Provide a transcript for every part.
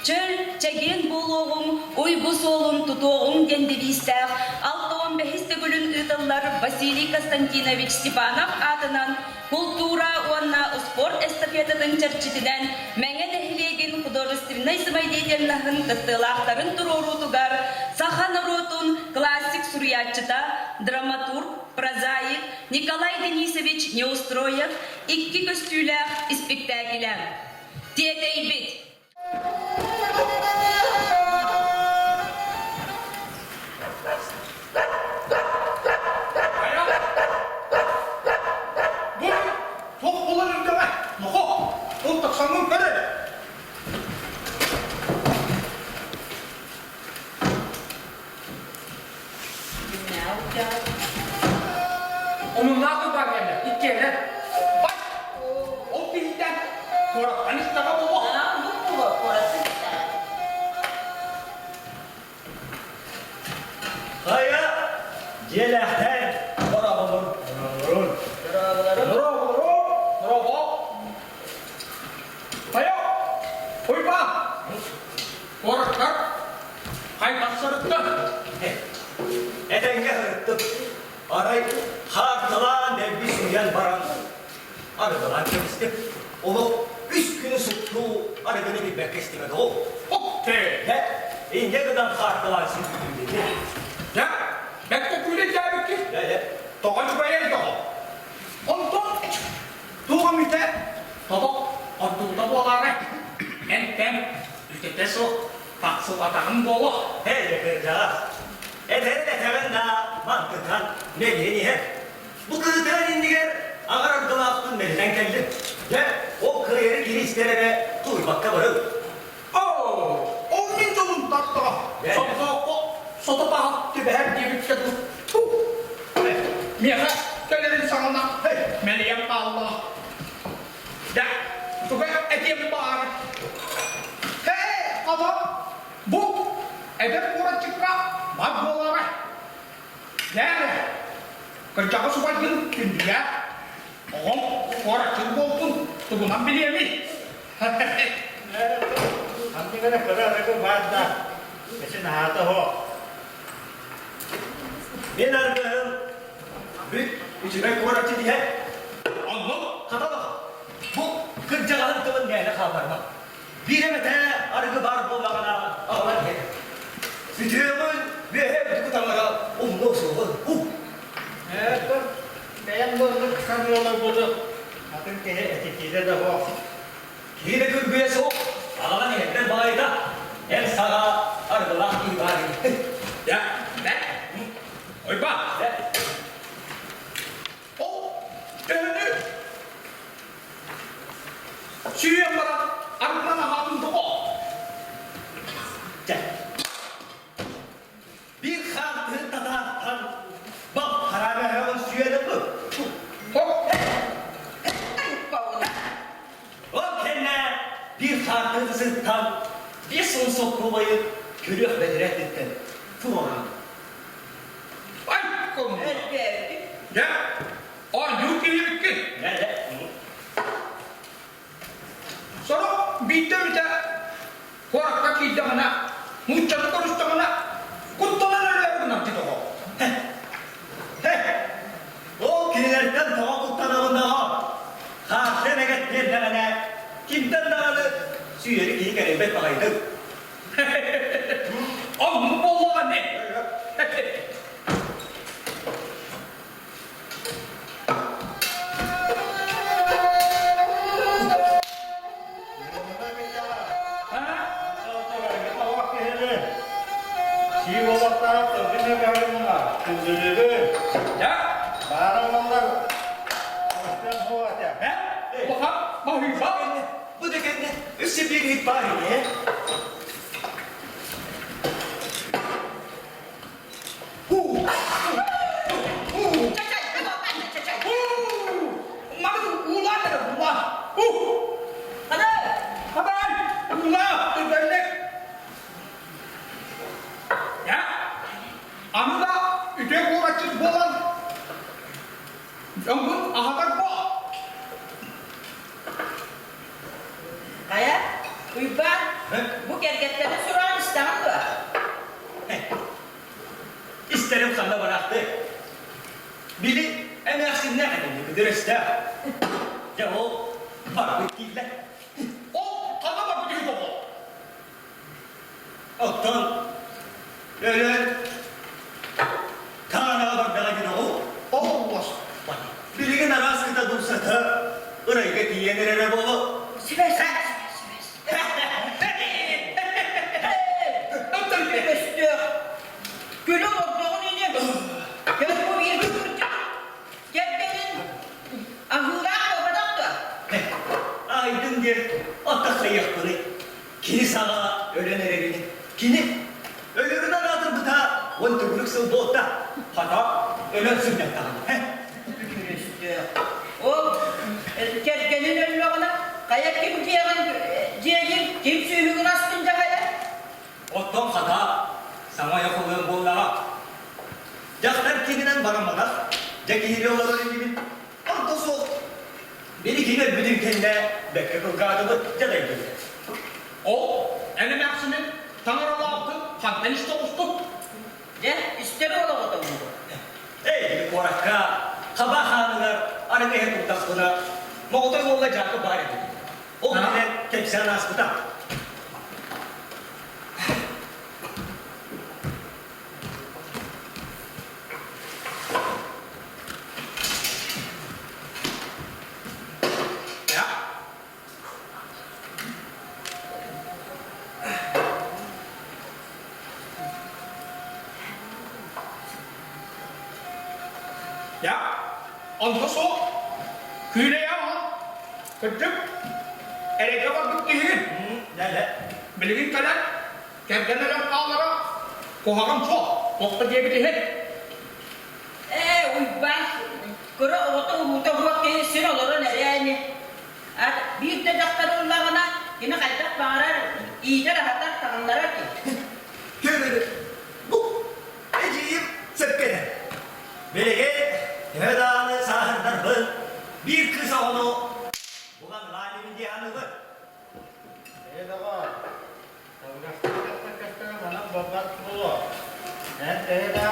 Чөл, чэгиэн буолуоҕуҥ, уйгу суолун тутуоҕуҥ диэн девизтээх 65-ис төгүлүн ыытыллар Василий Константинович Степанов аатынан култуура уонна успуорт эстафетатын чэрчитинэн Мэҥэ нэһилиэгин художественнай самодеятельноһын кыттыылаахтарын туруоруутугар саха норуотун классик суруйааччыта, драматург, прозаик Николай Денисович Неустроев икки көстүүлээх испиктээкилэ «Тиэтэйбит» Бу туох буолан эрдэҕэ? Нохо, ол тахсаҥҥын көр эрэ. Омуннаах баар кэллэ, иккиэннэр. Бай! Ол киһиттэн куораттан истэҕэ буолуо. Хайа, дьиэлээхтэр, дорооболор. Дорооболору, дорообо. Хайа, Уйбаан, Куораттар хайдах сырытта? Этэҥҥэ сырыттым. Арай хаартылаан дэлби сууйан баран арыгылаан кэбистим. Олох үс күнү суптуу арыгыны билбэккэ истибэт ол. Окей. Дьэ, инньэ гынан хаартылаан сүүрдүм дии. Дьэ, бэркэ күүлэйдээбиккит. Дьэ, дьэ. Тоҕо дьүбэйэй тоҕо? Онтон туох эмитэ тобох ордуута буолаарай? Эн-тэн үтэтэ суох тахсыбатаҕым буолуо. Эй, кырдьаҕас, эдэрин этэҕин да мантытан мэлийэн иһэр. Бу кыытыан иннигэр аҕар аргылаахпын мэлитэн кэллим. Дьэ, ол кыайары киһи истэр эрэ тулуйбакка барыл. Оо, ол мин дьолум тартаҕа. Сотооххо сото таһа түбэһэр диэбиккэ дылы. Ту! Миэхэ кэлэрин саҕана мэлийэн хааллаҕа. Дьэ, туга этиэм баара. Ээ, хата, бу эдэр куораччыкка бар буолаара. Дьэ, кырдьаҕас убайгын күндүлээ. Оҕом куораччык буолтун тугунан билиэмий? Ханнык эрэ кыра арыгы баар да, эчи наһаата суох. Мин аргыһым бүт үчүгэй куораччы диһэр. Оннук. Хаталах, бу кырдьаҕаһын тылын мээнэ хаалларма. Биир эмэтэ арыгы баар буоллаҕына аҕалан иһэр. Үтүөҕүн үөһэ үрдүкү таҥара умнуо суоҕун. У. Ээ, бэйэм да оннук саныы олорбутум. Атын киһи этитиитэ да суох. Киһи да күргүйэ суох, аҕалан иһэрдэр баҕайыта. Эн саҕа арыгылаах киһи баар ини. Дьэ, дэ, ойба. Дэ. Ол төһөнү сүүйэн баран арыгынан аһаатын тоҕо? Дьэ. Биир хаартыһын татаартан бал хараабыһаҕын сүүйэн ылбыт. Ол кэннэ биир хаартыһы сыттан 50 сокуобайы көрүөх бэдэрээттиттэн туруоран. Ай, Дьэ, оонньуу киһибиккин. Сорох биирдэ эмитэ куоракка киирдэҕинэ, нууччаны көрүстэҕинэ, куттанан өлөөрү гынар дии тоҕо. Ол кинилэртэн тоҕо куттанабын даҕа? Хаарты эмэгэт биэрдэҕинэ, кимтэн даҕаны сүүйэри киһи кэрэйбэт баҕайытын. Оннук буоллаҕа ини. Сии буолуохтаах тылгын эбэҕин күндүлүбүн. Дьэ, Баара буоллар, остуон суох этэ. э, улахан баһыыба. Бу да кэннэ өссө биир иһит баар ини, э? Аны да үтүө куораччыт буолан дьоҥҥун аһатар буо. Хайа, Уйбаан? Бу кэргэттэрин сураҕын истэҕин дуо? Истэрим ханна бараахтый? Били эмээхсиннээх этинни күдүрүстээх. Дьэ ол барбыт дииллэр. Ол ханна барбыт үһү тоҕо? Оттон өлөн таанаҕа бардаҕа диэн оҕу Ол Билигин араас кыта дурсата ырайга тиийэн эрэрэ буолуо. Сүбэс, сүбэс, Өстөөх. Күлэ олордоҕун ини. Көр бу бииргэ кырдьык. Кэргэнин аһыылаах буолбатах дуо? Айдын диэн оттох хайыахпыный? Кини саҕа өлөн эрэрини. Кини өлөрүн анаатырбыта уон төгүрүк сыл буолта. Хата өлөн сынньаттаҕына. Өстөөх. Ол кэргэнин өллөҕүнэ хайа ким дьиэҕин дьиэлиир, ким сүүһүгүн астын дьаһайар? Оттон хата саҥа ойох ылыан буоллаҕа. Дьахтар киһинэн барамматах, дьэ киһили олорор инибин. Онто суох. Били кини өлбүтүн кэннэ бэккэ кылгаатыбыт, дьадайдыбыт. Ол эн эмээхсинин таҥаралаабытын хантан истэ оҕустуҥ? Дьэ, истэр уол оҕото буолуо. Эй, били куоракка хаба хааныгар арыгы иһэ турдахпына, моҕотой уолла дьаакы баар этэ. Ол кэлэн кэпсээн ааспыта. Я. Я. Онто суох. Күүлэйэ оҕо. Кырдьык, эрэйгэ барбыт киһигин. Билигин кэлэн, кэргэн өлөн хаалара куһаҕан суох, туох да диэбит иһин. Ээ, Уйбаан, кыра оҕото уһуута суох киһи син олорон эрээни. Ат биир да дьахтар ыллаҕына, кини хайдах баҕарар иитэр-аһатар, таҥыннарар киһи. Көрөр, бу эдьиийим сөпкө Билигин төһө даҕаны сааһырдарбын, биир кыыс оҕону булан ылааныбын дии саныыбын. Ээ, доҕоор, табыгастаах кэстэн манан буолбат буолуо. Эн төһө да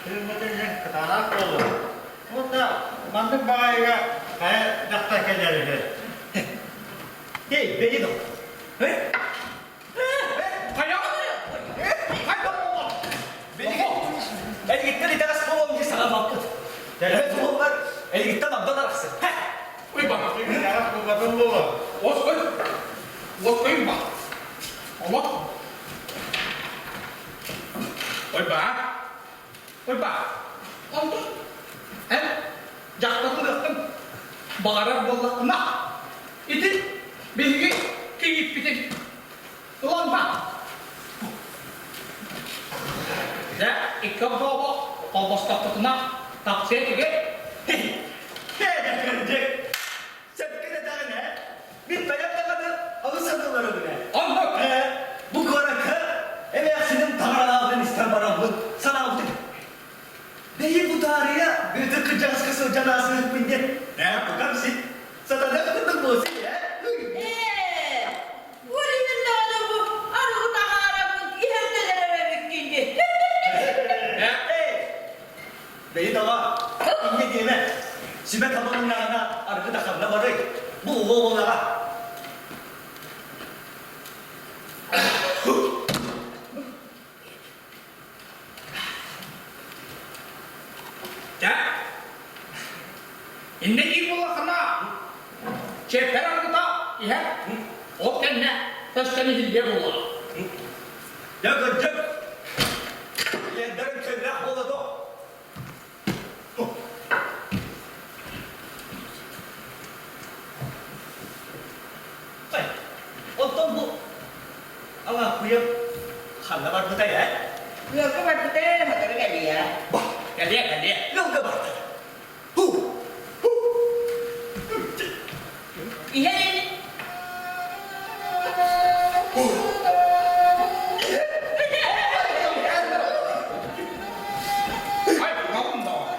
тыыммытын иһин кытаанах буолуо. Уонна маннык баҕайыга хайа дьахтар кэлэр үһү. Эй, бэйи доҕор. Элгиттэн итэҕэс буолуом дии санаммаппыт. Төһө туһуллар, элгиттэн абдан арахсыр. Уйбан. Итэҕэс буолбатын буолуо. Уоскуй. Уоскуйба. Олох. Уйба. Уйба. Онтон эн дьахтарын ыахтын баҕарар буоллаххына ити биһиги кийииппитин ылан ба. Дьэ, икки огдообо холбостохпутуна тахсыа этигит. Кырдьык, сөпкө этэҕин ээ. Мин бэйэм даҕаны алыс саныыларым ээ. Оннук. Ээ, бу куоракка эмээхсиним таҥаралаабытын истэн бараммын санаабытым. Бэйи бу таарыйа Бүөтүр кырдьаҕаска сылдьан аасыһыкпын диэн. Ээ, букам син сатаныах курдук буолсун ээ. Ээ, Уолуйан даҕаны бу арыгы таһаарабын иһэрдэлэр эбиккин дии. Ээ, Эй, бэйи доҕор, инньэ диэмэ. Сүбэ табылыннаҕына аргы да ханна барый? Бу улуу буоллаҕа. Дьэ, иннэ диир буоллаххына, чиэппэр арыгыта иһэр, ол кэннэ көстөн иһиллиэ буолуо. Дьэ, кырдьык, иэннэрин кэллээх буола дуо? Оттон бу Алааппыйа ханна барбытай ээ? Ыалга барбыта ээ, сотору кэлиэ. Кэлиэ, кэлиэ. Ыалга барда. Ху! Ху! Иһэр ини. Ай, баҕым даҕаны.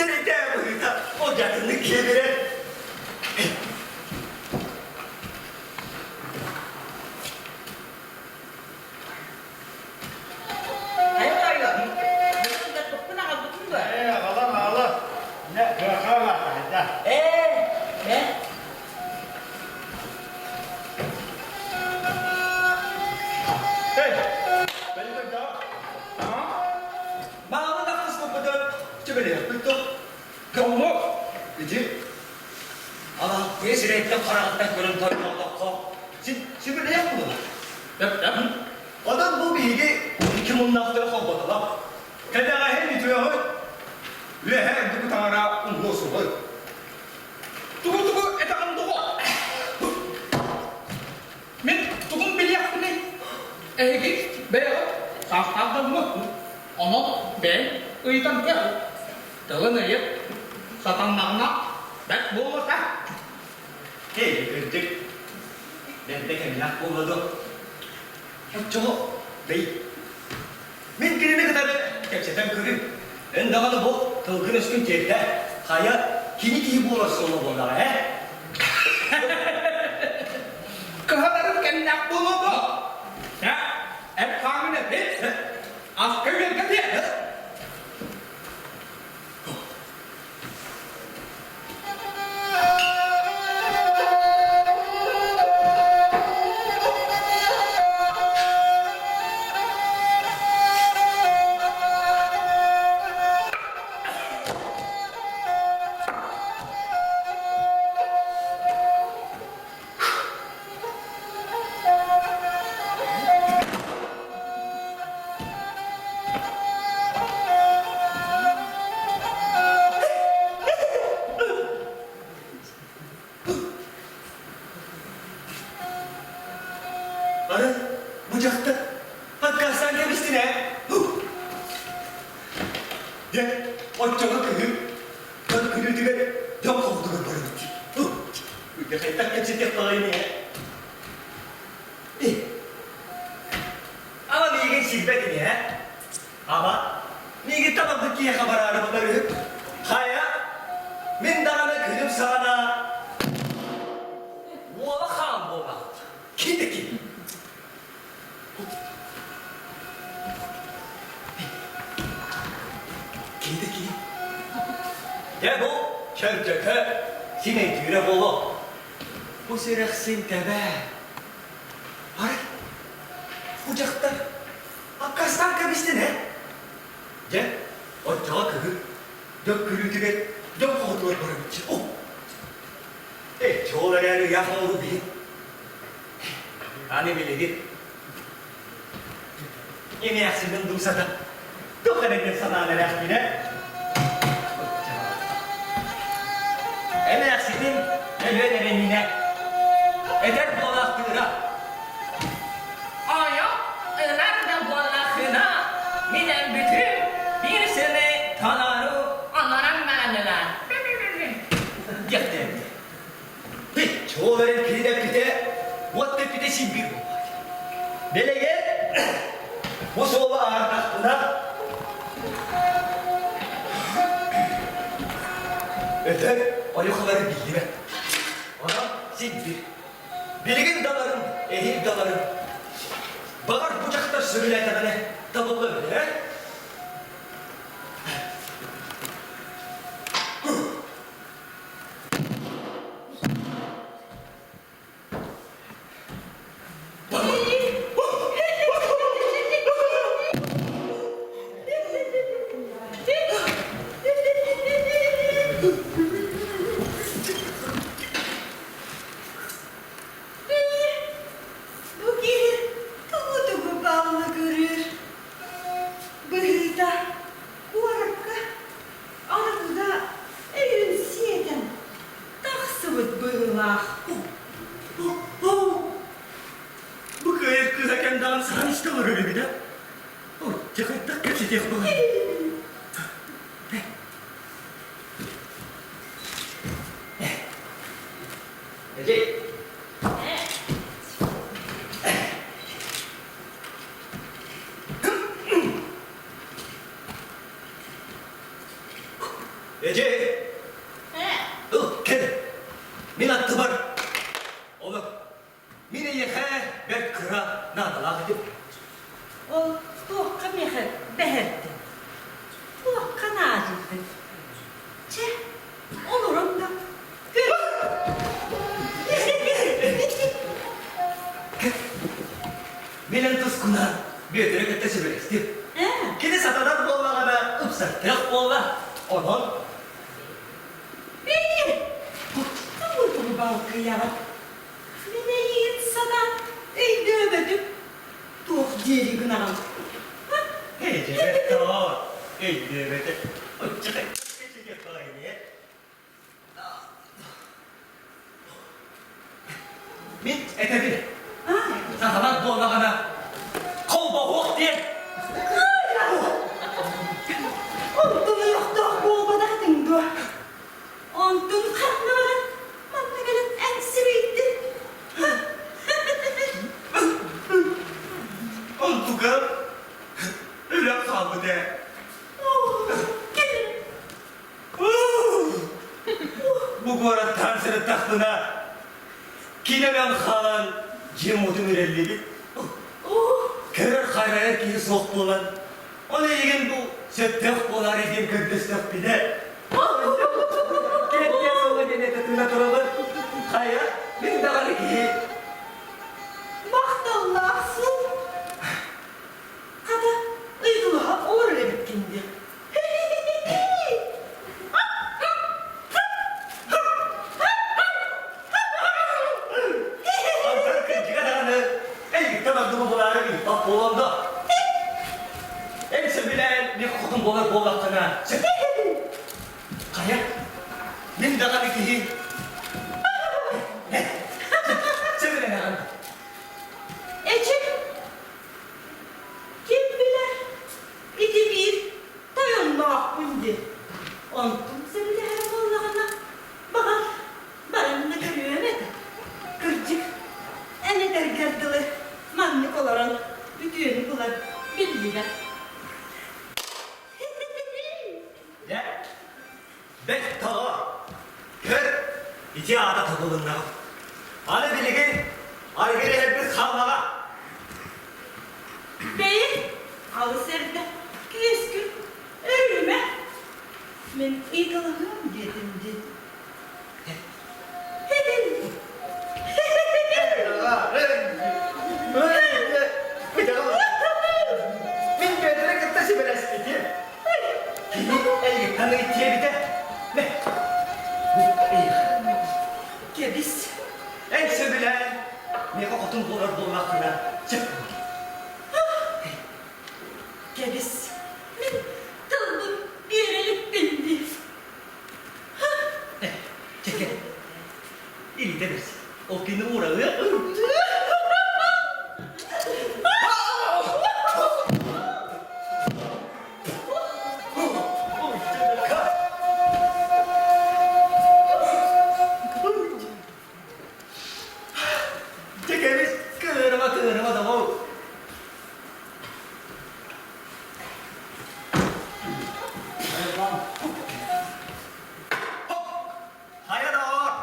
Сэрэтээ быһыыта олдьатыннык киэбирэр. Хайа тоойуо, бүгүн аҕалбытын дуо? Ээ, аҕалан аҕала. Дьэ, кыахаа баахайда. Ээ, э? Эй, Маама тахсыспыппытын чөбөлүөхпүт дуо? Кому? Ити Алааппыйа сирэйиттэн хараҕыттан көрөн тойонноохтоххо син сүбэлээх буолар. Онон бу биһиги икки муннаахтары холботолор. Кэтэҕэһин үтүөҕү үөһэ үрдүкү таҥара уҥуо суҕуй. Тугу-тугу этэҕин доҕор? Мин тугун билиэхпиний? Эһиги бэйэҕит саастаах дьоҥҥут. Онон бэйэҥ ыйытан кэл. Тылын ыйыт, сатаннаҕына бэрт буолуота. Эй, кырдьык, бэрдэ кэмнээх буолла дуо? Оччоҕо бэй, мин кинини кытары кэпсэтэн көрүм. Эн даҕаны бу тылгын-өскүн тиэрдэ, хайа кини киһи буолар суола буоллаҕа, ээ? Кыһаларын кэмнээх буолуо дуо? Чэ, эт хааҥҥын эппит, аска үөргэ диэ. Ары, бу дьахтар подкастан кэбистин ээ. Дьэ, оччоҕо кыһын дьон күнүүтүгэр дьон холдугар барыбыт. Үйэ хайдах кэпсэтиэх баҕайыный ээ? Ама миигин сирбэт ини ээ? Ама, миигин табарбыт киһиэхэ бараары буолар үһү. Хайа, мин даҕаны күнүм саҕана уола хаан буолаҕыт. Ким да ким. Ким да ким. Дьэ бу чөлчөкө син өйдүүрэ буолуо. Бу сүрэх син тэбээ. Арай, бу дьахтар аккаастаан кэбистин ээ. Дьэ, оччоҕо кыһын дьон күлүүтүгэр дьон хоһутугар барабыччы. О! Ээ, чоол эрээри ыйаах оҥору билин. Аны билигин эмээхсинин дуусата туох эрэ диэн санаан эрээхтиинэ. Эмээхсинин өлүөн эрэ иннинэ эдэр буолаахтыыра. Ойо ылар да буоллаххына, мин өлбүтүм биир сылы толору олорон баран ылар. Диэхтээбитэ. Чуол эрэн кини эппитэ, уот эппитэ син биир буолбат. Дэлэгэр бу суолу аһардахпына өтөр ойуклары биллибэт. Онон син биир. Билигин даларым, эһиил даларым. Баҕар бу дьахтар сөбүлээтэҕинэ табыллар ээ. Бу киһи тугу-тугу баллыгырыыр быһыыта куоракка арыгыга өйүн сиэтэн тахсыбыт быһыылаах. Бу кыайар кыыһа кэмдэҕин саһан истэ олорор эбит ээ. Дьэ хайдах кэпсэтиэх буолан. Эдьиэй. Эдьиэй, ыл кэл, мин аттыбар олор. Мин эйиэхэ бэрт кыра наадалаах этим. Ол туохха миэхэ бэһэрдин? Туохха наадыйдын? Чэ, олорон да Мин эн тускунан Бүөтүрү кытта сөбүлэстим. Кини сатанар буоллаҕына ыпсартыах буолла. Онон Бэйи, тугу-тугу балкыйаҕыт? Мин эйигин санаан өйдөөбөтүм. Туох диэри гынаҕын? Өйдөөбөт өйдөөбөтө. Оччо Мин этэбин. Сахалар буоллаҕына холбоһуох диэн. Онтун ойохтоох буолбатах этиҥ дуо? Онтун ханна баран манна кэлэн эҥсибийдин? Онтугар өлөн хаалбыт ээ. Бу куораттаан сырыттахпына, кини өлөн хаалан дьиэм уотун үрэллибит. Көрөр-харайар киһи суох буолан, ол эйигин бу сөптөөх буолаары диэн көрдөстөхпүнэ, кэргэн оҕо диэн этэ тыына турабын. Хайа, мин даҕаны киһи. Махталлаах суол. Хата, ыйытылаһа олорор эбиккин дии. Онтон кырдьыга даҕаны эйигиттэн ордугу булаары ыйыппат буолуом дуо? Эн сөбүлээн мин хотун буолар буоллаххына, сөп. Хайа, мин даҕаны киһи сөбүлэнэҕин. Эчи, ким билэр, Ити биир тойонноохпун дии. Онтум сөбүлэһэр буоллаҕына, баҕар, баран да көрүөм этэ. Кырдьык, эн этэргэр дылы маннык олорон үтүөнү булар биллибэт. Дьэ, бэрт тоҕо. Көр, ити аата тобулуннаҕым. Аны билигин арыгы иһэрбит хааллаҕа. Бэйи, алыс эрдэ, күөскүн өрүмэ. Мин ыйыталаһыам диэтим дии. Мин Петры кытта сүбэлэспитим. Кини эйигиттэн ыйытыа Мэ, Кэбис. Эн сөбүлээн, миэхэ хотун буолар буоллаххына, сөп Кэбис. Мин тылбын биэрэ иликпин дии. Чэкэ, илиитэ бэрс. Ол кини ууралыа. Дьэ кэбис, кыырыма, кыырыма доҕор. Хайа доҕор!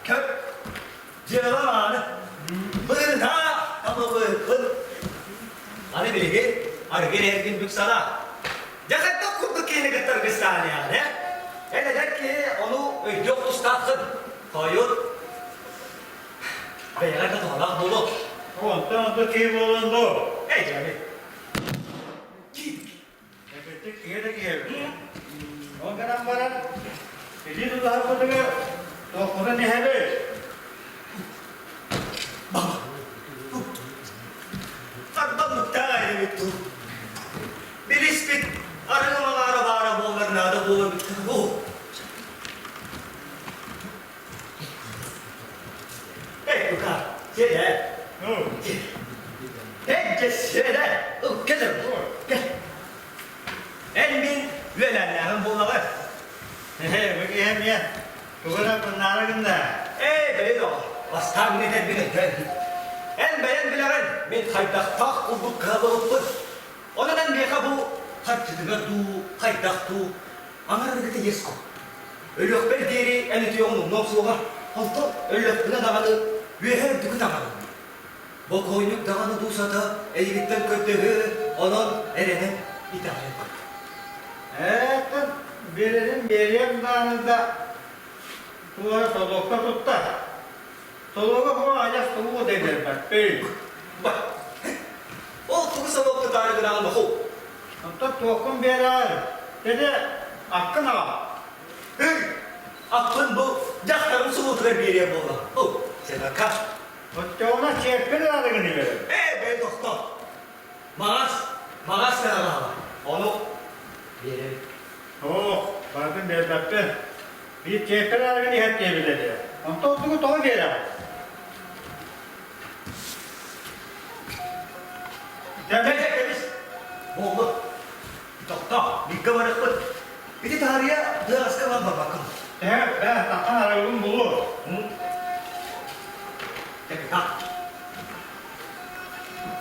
Көп дьыала мааны. Быһа табыллыыппын. Аны билигин аргы эргин бүк санаа. Дьэ хайдах курдук киһини кытта аргыстаан ээ? Эн эдэр киһи ону өйдүөх тустааххын. Тойут бэйэҕэр да туһалаах буолуо. Онтон онто киһи буолан дуо? Эй, дьээбит. Эппиттик киһи да киһи эбит. Ол гынан баран, илии тутуһарбытыгар туохпутун иһэбит. Тарбаммыттаах эбит дуу. Билиспит арыгы маҥаара баара буоллар наада буолар эбит дуу. Эй, Лука, сиэдэ. Эй, дьэ, сиэдэ. Кэл, кэл. Эн мин үөлээннээҕим буоллаҕа. Ээ, бу киһи эмиэ тугу эрэ быннаара гынна. Ээ, бэйи доҕор, бастаан мин этэрбин өйдөөн. Эн бэйэҥ билэҕин, мин хайдахтаах курдук кыһаллыбыппын. Онон эн миэхэ бу харчытыгар дуу, хайдах дуу, аҥар арыгытыгар. иэс кур. Өлүөхпэр диэри эн үтүөҕүн умнуом суоҕа, онтон өллөхпүнэ даҕаны үөһэ үрдүкү таҥарым. Бокуонньук даҕаны дуусата эйигиттэн көрдөһүө, онон эрэнэн итэҕэйэн көр. Ээтэн биэрэрин биэриэм даҕаны да туора солуокка тутта. Солуога бу адьас тугу да биэрбэппин. Ол тугу солуокка таары гынаҕын боху? Оттон туоххун биэрээр, дede аккын аҕал. Ый, аппын бу дьахтарым сулуутугар биэриэм буолла. О, Сенака. Оччоҕуна чиэппин ыларыгын үөрэн. Ээ, бэй тохтоо. Маҕас, маҕас гынаҕаала. Ону биэрэбит. Суох, барытын биэрбэппин. Биир чиэппин ыларыгын иһэр диэбит этэ. Онтон тугу тоҕо биэрэҕин? Дьэ, дьэ, кэбис. Буоллун. Тохтоо, бииргэ барыахпыт. Ити таарыйа тыаҕаска ылан барбаккын. Ээ, бээ, таххан арыгын булуо. Капитан.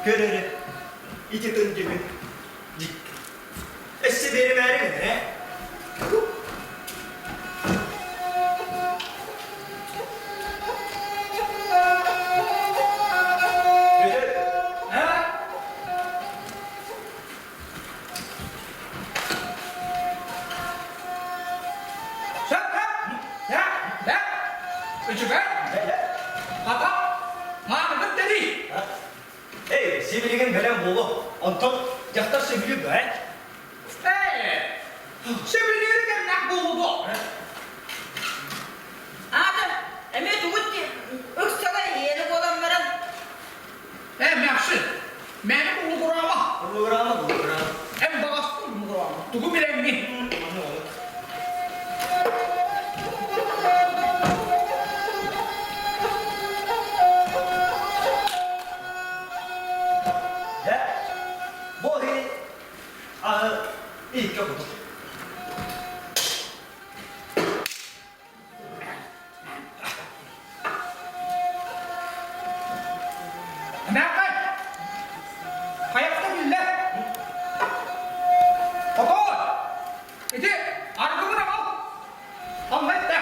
Көр эрэ, ити тын дьүһүн дьикти. Өссө биэримээри гынар, ээ? Көтөр. Ээ? Сөп, сөп. Дэ, дэ. Үчүгэй. Хата, мааныгын тэрий. Эй, сибилигин бэлэм буолуо. Онтон дьахтар сөбүлүүр дуо, ээ? Ээ, сөбүлүүрү кэмнээх буолуо дуо? Аата, эмиэ тугут ыксала иһиэнэ буолан баран Ээ, Мэхси, мээнэ буллугураама. Буллугураама, буллугураама. Эн баҕастын буллугураама. Тугу билэҥҥин? Дьэ, бу иһин аһы иһиккэ кутур. Эмээххин! Хайахта биллэр! Хотоор! Ити аргыбын аҕал! Онно эттэ!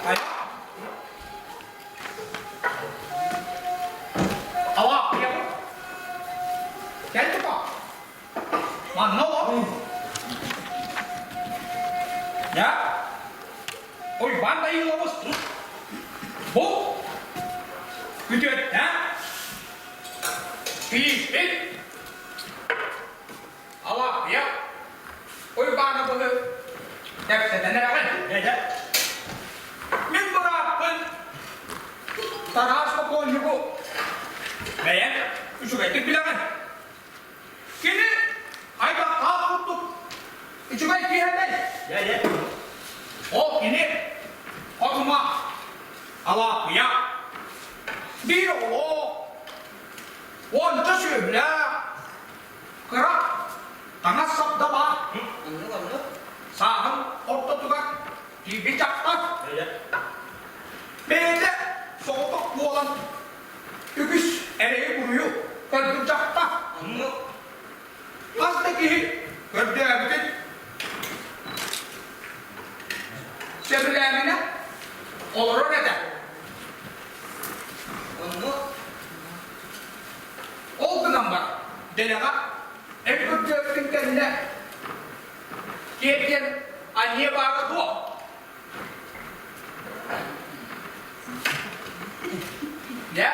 Хайа? Алааппыйабын. Кэл тупа. Манна олор. Я. Уйбаан Дайыылабыс. Бу күтүөттээх киирбит Алааппыйа Уйбааны быһы кэпсэтэн эрэҕин. Дьэ, Мин бырааппын Тараас бокуонньугу бэйэҥ үчүгэйдик билэҕин. Кини хайдахтаах курдук үчүгэй киһи этэй? Дьэ, дьэ. Ол кини хотума Алааппыйа биир оҕолоох, уонча сүөһүлээх, кыра таҥас сапдалаах, Оннук, оннук. сааһын ортотугар тиийбит дьахтар бэйэтэ соҕотох буолан үгүс эрэйи-буруйу көрбүт дьахтар Оннук. хас да киһи көрдөөбүтүн сөбүлээминэ олорор этэ. Оннук. Ол гынан баран дэлэҕэ эр көрдөөбүтүн кэннэ киэргэн аньыа баара дуо? Дьэ,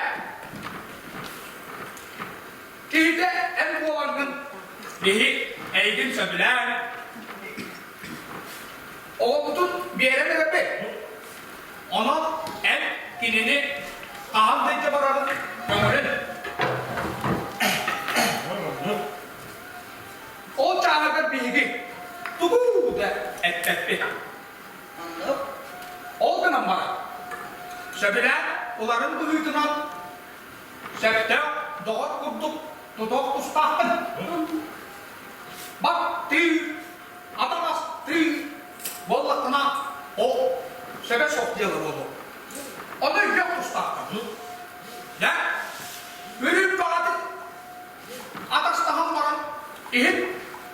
киһитэ эн буоларгын биһи эйигин сөбүлээн оҕобутун биэрэн эрэбит. Онон эн кинини хаһан да илдьэ барарын көҥүлүн. Ол чааһыгар биһиги тугу да эппэппит. Оннук. Ол гынан баран, сөбүлээн ыларын быһыытынан сөптөөх доҕор курдук тутуох тустаахпын. Баттыы атаҕастыы буоллаххына, ол сөбө суох дьыала буолуо. Ону өйдүөх тустааххын. Дьэ, үрүҥ баҕатык. Иһит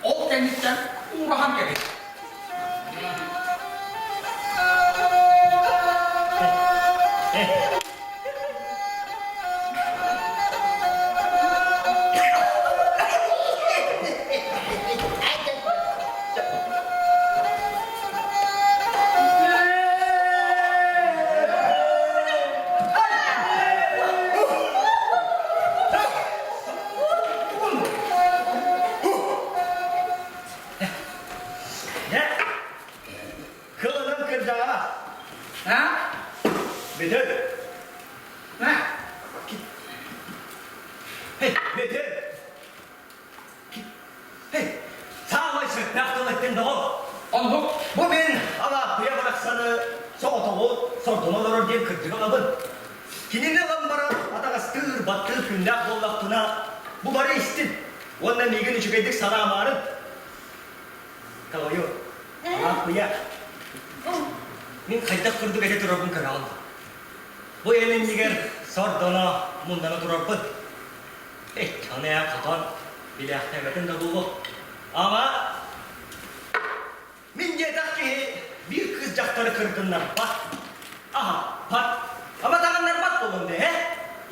ол кэнниттэн уураһан кэбис. Кылынан кырдьаҕа. А? Бүтүн. А? Бүтүн. Саамай сөптөөх тыл эттин доҕор. Оннук. Бу мин Алааппыйа барахсаны соҕотоҕу сордоно олорор диэн кырдьык ылабын. Кинини ылан баран атаҕастыыр, баттыыр күннээх буоллахпына, бу бары истин уонна миигин үчүгэйдик санаамаарын. Тоҕойу, Алааппыйа, мин хайдах курдук этэ турарбын көрөҕүн. Бу эн иннигэр сордоно, мундана турарбын. Аны эн хотон билээхтээбэтин да буолуо. Ама мин диэтэх киһи биир кыыс дьахтары кыргыннарбат, аһаппат, ама таҕыннарбат буолуом дии, ээ?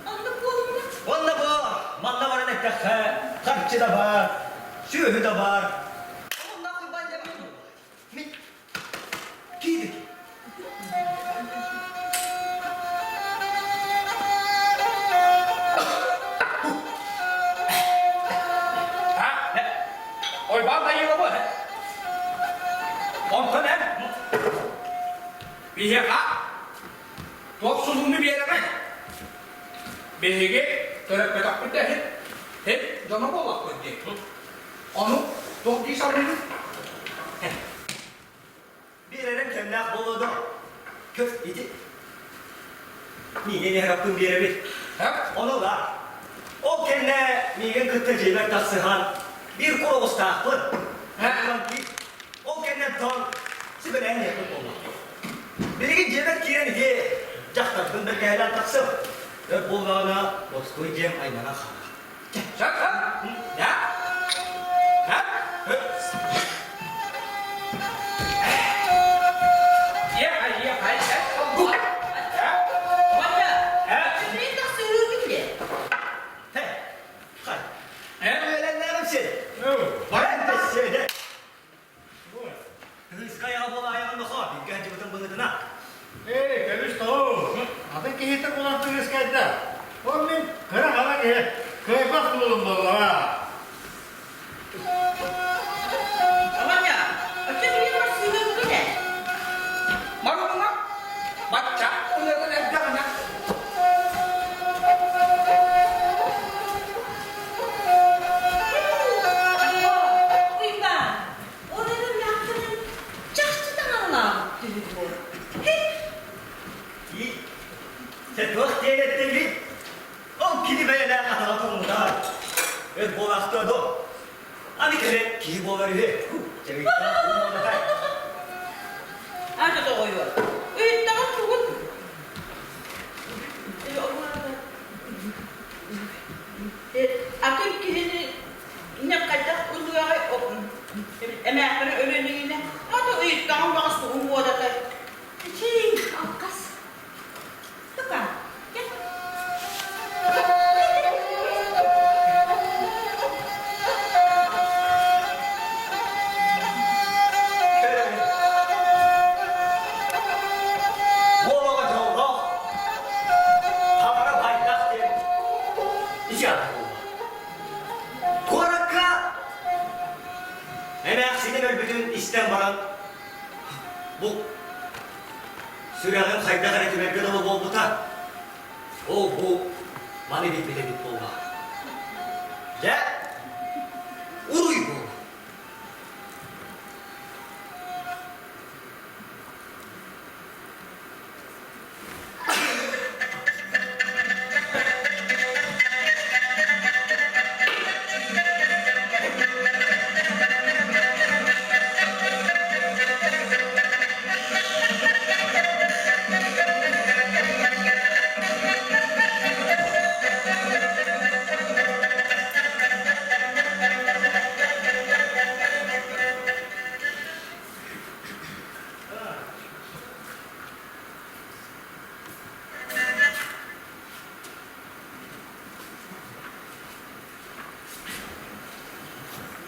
Оннук буолумуна. Уонна бу манна баран эттэххэ, харчы да баар, сүөһү да баар. Оннук Уйбаан диэммин Мин киирик. Ойбаан Дайыылабы. Онтон эн биһиэхэ туох сулууну биэрэҕин? Биһиги төрөппөтөхпүт да иһин, һин дьоно буоллахпыт дии. Ону туох дии саныыгын? Биэрэрим кэмнээх буолуо дуо? Көс ити. Миигин эһэрэппин биэрэбит. Ону ылаар. Ол кэннэ миигин кытта дьиэбэр тахсыһан биир кур оҕустаахпын. Ол кэннэ тон сүбэлээн иһэппин буолла. Билигин дьиэбэр киирэн ити дьахтарбын бэргэһэлээн тахсым. Өр буоллаҕына бостуой дьиэм айманан хаалар. Ээ, кэбис тоҕо. Атын киһитэ булан тыгыскайда. Ол мин кыра хара киһи кыайбат буолум буоллаҕа. Ваня, оччо билигин барсыыгын ээ? Марымына, бачча ылыгын эрдэҕинэ. Уйбаан, Ол эрэн мээххинэн чахчы таҥаралаабыт түһүк буол. Туох диэн эттиҥий? Ол кини бэйэлээх атаҕа тоҥмута. Өр буолаахтыа дуо? Аны кэлэн киһи буолар үһү. Чэбиктээх ууманатай. Ата тоҕойуо. Ыйыттаҕын тугун? Атын киһини хайдах ылыаҕай эмээххинэ өлөнүгүнэ ата ыйыттаҕын баҕас тугун буодатай Чиҥ, алкас. Тука, кэл. Буолаҕа дьоллоох, таҥара байдах диэн ити ата буолла. Куоракка эмээхсинин өлбүтүн истэн баран, бу сүрэҕим хайдах эрэ түмэргэ дылы буолбута. Ол бу маны билбит эбит буолла. Дьэ, уруй буолла.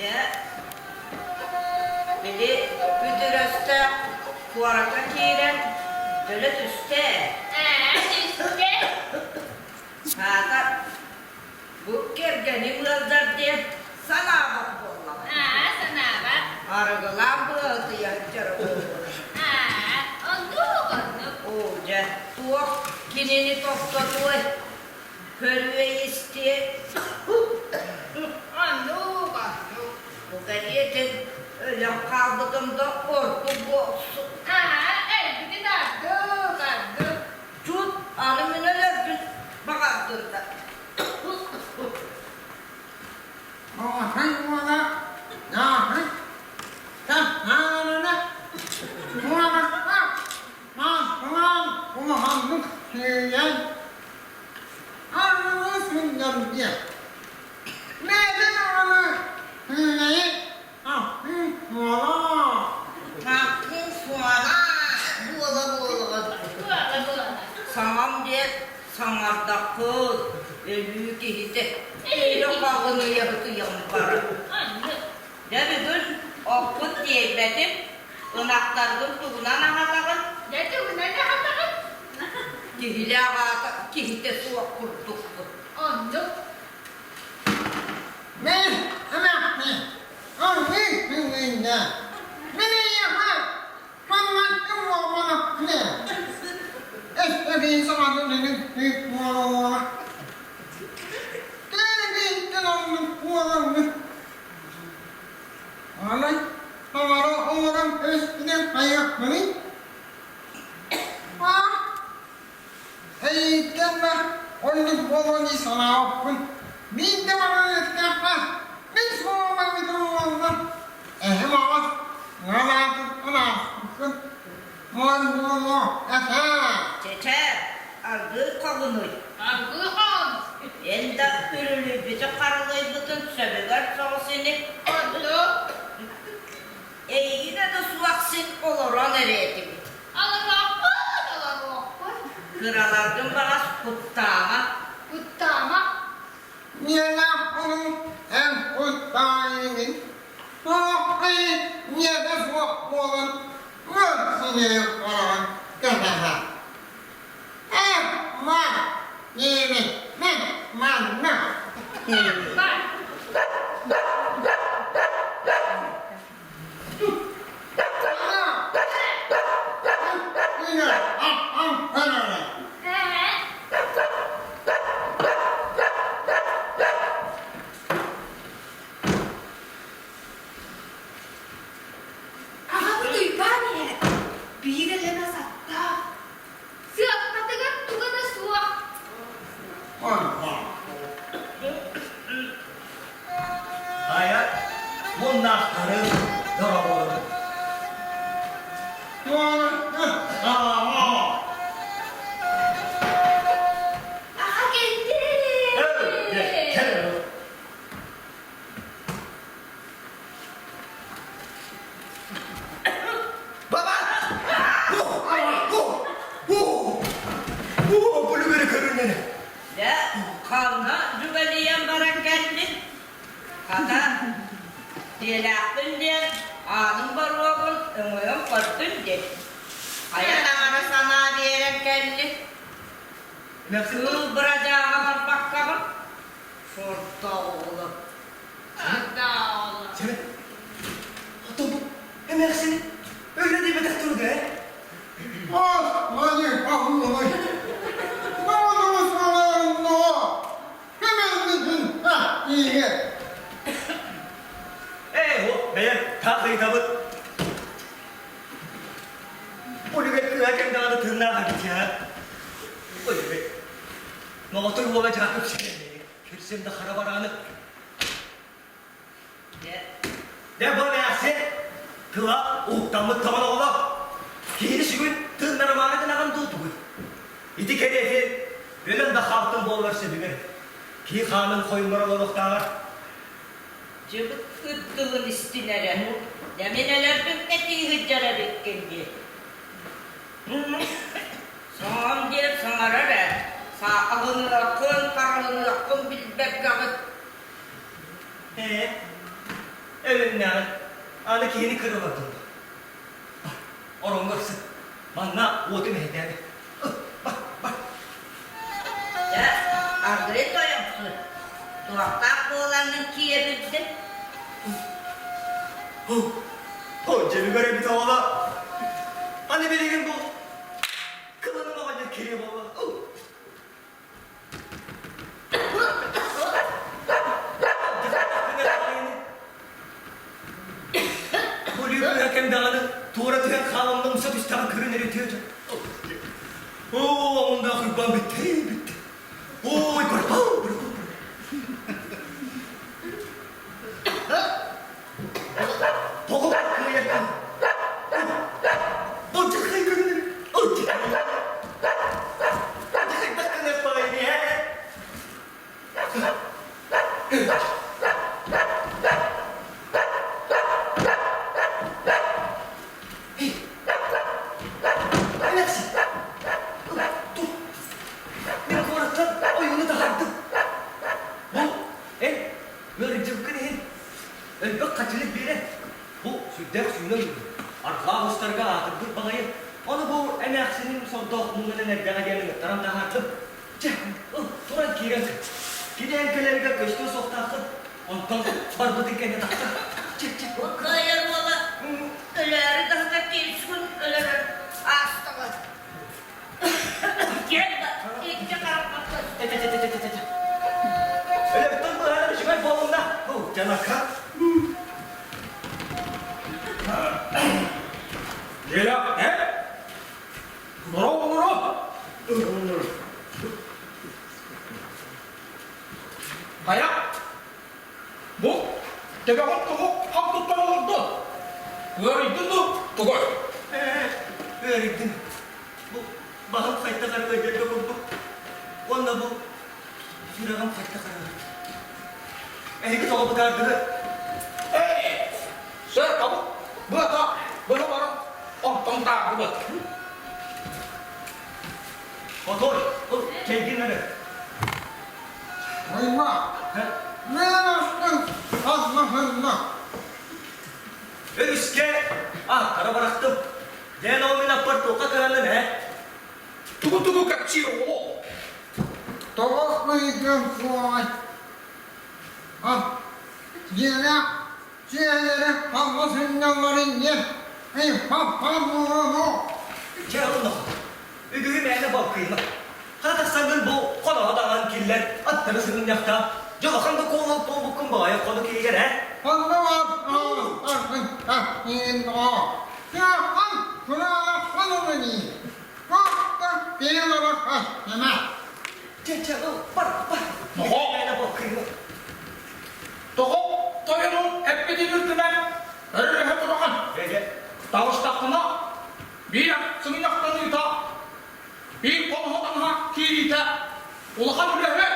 Дьэ, били күтүрөстөөх куоракка киирэн дөлө түстэ. Ээ, түстэ. Аата, бу кэргэним ыалдьар диэн санаабат буоллаҕа. Аа, санаабат. Арыгылаан быһытыйан дьарыгырбыт. Аа, оннук, оннук. Оо, дьэ, туох кинини тохтотуой? Көрүө-истиэ. Оннук, оннук. Бу кэриэтин өлөн хаалбытым да ордук буолсу. Аа, өлбүтүн ордук, ордук. Чут, аны мин өлөрбүн баҕардын да. Оҕоһун уола Нааһын Таһаарына уолакка маахылаан улаханнык сүүйэн арыгы сылдьар диэн. Бэйэтин оҕону сүүнэйи ахтыы суола. Ахтыы суола буола-буолаҕын. Буола-буола. Саҥам диэн саҥардаххыт, өлүү киһитэ. Өлө хаҕыныйа ытыйан барар. Оннук. Дьэ бүгүн оппут тиэйбэтим, ынахтаргын тугунан аһатаҕын? Дьэ тугунан аһатаҕын? Киһилээх аата киһитэ суох курдукпут. Оннук. Мин эмээхсин, ыллыы сыллыынна. Мин эйиэхэ саннаттым буолбатахпына, эстэтии саҥатын үнүктүү буолуоҕа. Кэргиттэн оннук буоламмыт. Арай таҥара оҥорон өспүнэн хайыахпыный? Аа, Эйииттэн да оннук буолуо дии санаабыппын. Биирдэ баран эттэххэ, мин суоҕум эбитэ буоллар, эһэм аҕас ыал ааспыккын. Муон буолуо этэ. Чэ-чэ, аргыый хоһунуй. Аргыый хоһун. Эн да үрүлүйбүтү харалыйбытын сөбүгэр соҕус ини. Оннук. Эйигинэ да суох син олорон эрэ этибит. Олоруохпут, олоруохпут. Кыраларгын баҕас куттаама. Куттаама. Миэнэ ону эн куттаайыгын. Туох миэнэ суох буолан ыар сирэйин хараҕын кэтэһэ. Эх, ма, диэбит мин манна. Бар. Аҕабыт Уйбаан иһэр, биир элэмэс аттаах. Сыаппатыгар туга да суох. Хайа, муннаахтарын дорооболорун. Аҕа кэллин! Баба! Бу көрүннэ. Дьэ, ханна дьүгэлийэн баран кэллин? Хата, дьиэлээхпин диэн ааным боруогун өҥөйөн көрдүм диэн. Хайа таҥара санаа биэрэн кэллин? Кыыл бырадьааҕа барбаккаҕын? Сордоҕоло. Сордоҕоло. Сэмэн, оттон бу эмээхсини өлө диэбэтэх туруга ээ? Господи, помилуй! Ээ, о, бэйэм таах ыйытабыт. Үлүгэр кыыһа кэм даҕаны тыыннаах эбит ээ. Ой, Моҕотой уола Дьаакып сирэммэйи, кирсим да хара барааны. Дьэ, бу эмээхсин тыла уһуктаммыт тоҕон оҕолор, киһини сүгүн тыыннарымаары гынаҕын дуу тугуй? Ити кэриэти өлөн да хаалтын буоллар сөбүгэр, киһи хаанын хойуннара олоруохтааҕар. Дьыбыт ыт тылын истинэрэ, дьэ мин өлөрбүн кэтии сылдьар эбиккин дии. Саҥам диэн саҥарар ээ, саахалыныаххын, харалыныаххын билбэккэҕит. Ээ. Өлөннөҕүн аны киһини кырылатылла. Ороҥҥо сыт. Манна уоту мэһэйдээбит. Бар, бар. Дьэ, Андрей тойомсун, туохтаах буолаҥҥын киэбирдин? О, дьэбигэр эбит оҕоло. Аны билигин бу кыланым оҕонньор кириэ буолла. Бу лүбүрэ кэм даҕаны туора түһэн хааланна умса түстэҕин көрөн эрэ үтүө Оо, ондаах уйбаан бүттэ, бүттэ. Ой, барбал, барбал. Тоҕо кыайаргын? Былдьаххай көрүнэр. Мин куораттан ойууну таһаардым. Бу, эн ыарырдьыбыккын иһин элбэх хаччыны биэрэн, бу сүрдээх сүүнэ ойууну, арҕаа оҕустарга аатырбыт баҕайы, ону бу эмээхсиним сордоох муҥунан эрдэҕэ диэн ыҥыттаран таһаардым. Чэ, ыл, туран киирэн кэл. Кидээн кэлэригэр көстүө суохтааххын, онтон барбытын кэннэ тахсар. Чэ, чэ. Бу кыайар уола өлөөрү даһыта киирсүн өлөрөр аастаҕа. Киэр да, икки харахпар Чэ, чэ, чэ, чэ, чэ, чэ. Өлөртөн быһаарар үчүгэй буолунна. Бу, дьанака. Геля, э? Здорово, народ! Хайа? Бу төбөҕүн тугу хам туттан олордун? Ыарыйдын дуу, тугуй? Ээ, ыарыйдым. Бу баһым хайта харыга курдук. Уонна бу сүрэҕим хайта харыга. Эһиги тоҕо бытаардыгыт? Эй, сэр, табы, быата, быһа баран, онтон таардыбыт. Хотой, ол кэлгин эрэ. Ойма, мен астын азмаһынна. Өрүскэ ааттара барахтым. Дэн ол мин аппар туохха кыһаннын ээ? Тугу-тугу кэпсиир оҕо? Тоҕо ыйдым суоҕай. А, дьиэлээх дьиэлэри халла сынньалларын диэн Чэ, онно. Үгүһү мээнэ балкыйма. Хата тахсаҥҥын бу хоноһо даҕан киллэр, аттары сыгынньахта. Дьолохон да куолал буолбуккун баҕайы хону киһигэр ээ. Чэ, чэ, ыл, бар, бар. Тоҕо? Мээнэ балкыйма. Тоҕо тойонун эппитин үрдүнэн өрүһэ тураҕын? Эгэ. Таҕыстаххына, биир сыгынньахтаныыта, биир хоноһо таҥаһа киириитэ улахан үлэһэ.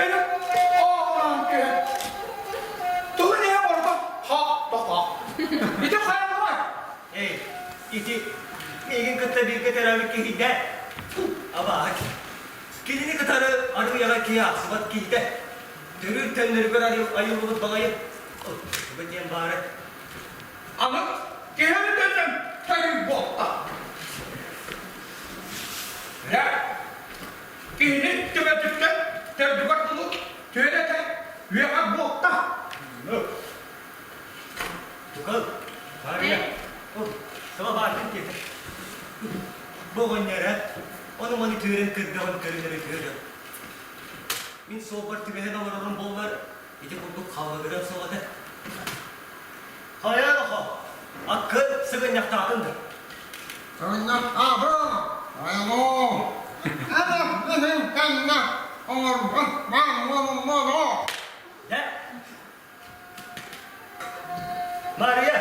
Өлө оҕолоон түһэн. Тугун иһэ ордук хо-тохо. Ити хайалара? Эй, ити миигин кытта бииргэ төрөөбүт киһитэ абааһы. Кинини кытары арыйаҕа киһи аахсыбат киһитэ. Төрүүр төннөрүгэр айыллыбыт баҕайы. Туга диэн баара. Аны киһи төннөн төрүүр буолта. Дьэ, киһини төбөтүттэн төрдүгэр дылы түөрэтэ үөҕэр буолта. Тукал, Хария, саба баартын тиэтэ. Бу оҕонньоро, ону-маны түөрэн көрдөҕүн көрүнэрэ үтүө Мин суолбар түбэһэн олорорум буоллар, ити курдук халлыгырыам суох этэ. Хайа нохо, аккын сыгынньахтаатын да. Сыгынньахтаатын, айылоо. Эн кэннэ оҥорбут бааллар Дэ, Мария,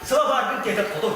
сыла бааргын тиэтэ хотун.